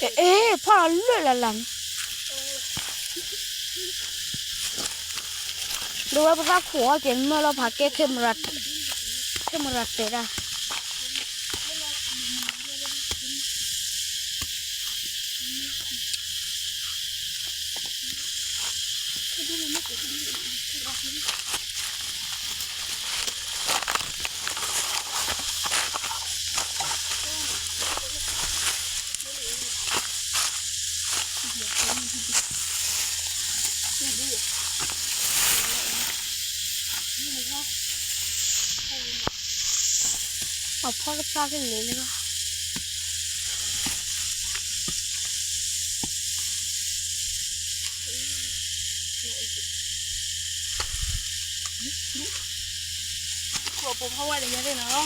အဲ ဖီၣ်လီၤလၢလၢ်လၢ်န့ၣ်, ဒ်ဝဲပသးခိၣ်အီၤကဲမၢလီၤဖးကဲ camera တဲဒၣ် အဖီတဖျါကလဲၤလၢၤဘၣ်. ခိၣ်အပိာ်ဖီဝါဒီးယၤသ့ၣ်နီၤ, အိၣ်လ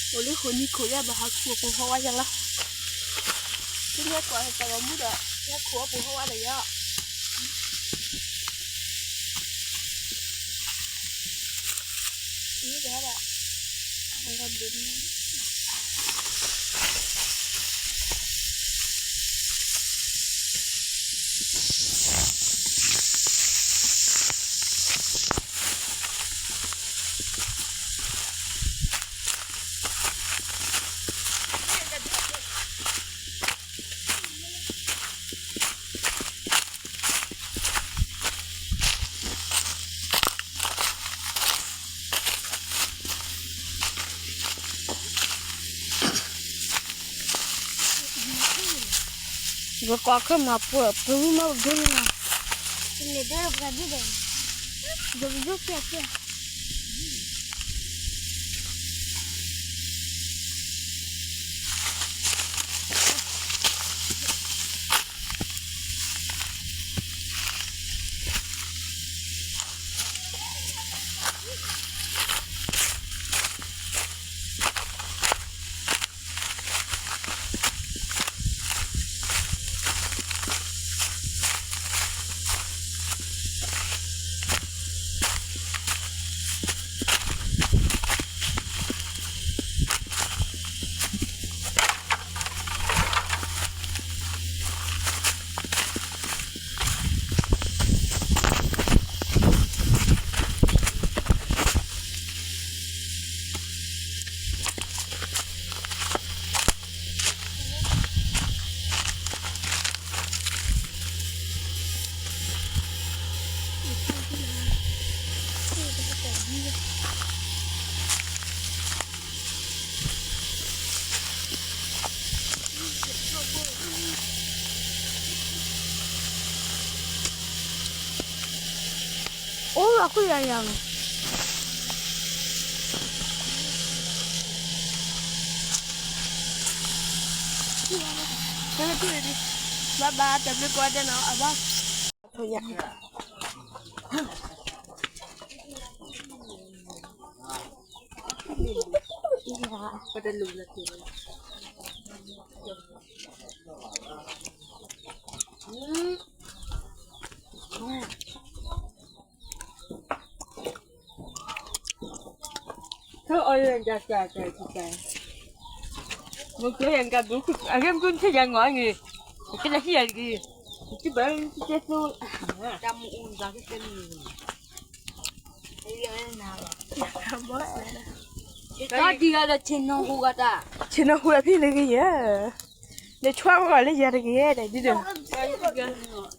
ၢဃိာ်နံၤခိၣ်ယဲဘၣ်ဟးခိၣ်အပိာ်ဖီဝါယၤလီၤ, သုမ့ၢ်ကွၢ်တၢ်ဂီၤမူဒီး ယဲခိၣ်အပိာ်ဖီဝါဒီးယၤ ပကွၢ်ခဲမၤပှဲၤ ပဝံမ့ၢ်ပဒိန့ၣ်လီၤ, ပလဲၤဒၢပှၤဒ်ဒီး ဒီးပဒိပျၢ်ပျၢ် အိၣ်လီၤခိၣ်ယၤယၤလီၤ, ဘၣ်ဘၣ် တၢ်ဘျုးကိးဂၤဒဲးနီၤ အဘၣ် အဂ့ၢ်မုၢ်ထံယၤငီၢ်အံၤ, ကဲလၢဟံၣ်ယၤတက့ၢ်, ကဘၣ်ကဲသိ, တၢ်မူအူနသးကဲန့ၣ်, အံၤနၤဘၣ် ဘီၣ်စဲး, တၢ်ဒံးဂၤဒီးဆ့ၣ်နီၤဟူဂၤတၢ်, ဆ့ၣ်နီၤဟူအဖံလၢကယဲၢ်, နဆွါဂီၤလၢယၤတကယဲၢ်ဒီးဒ်ဒီး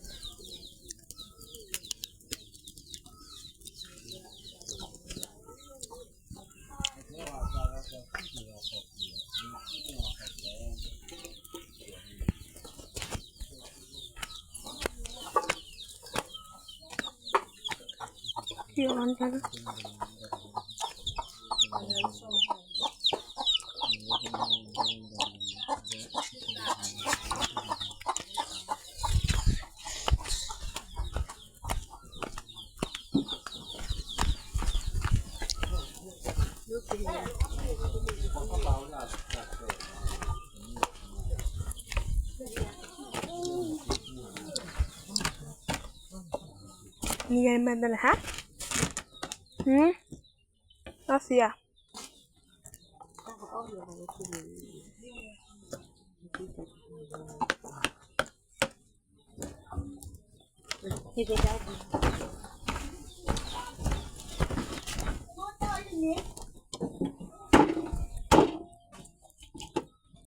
နယၤမၤတၢ်လၢဟါ, အီသံးဧါ, ဟ့ၣ်ကဒါဒ်န့ၣ်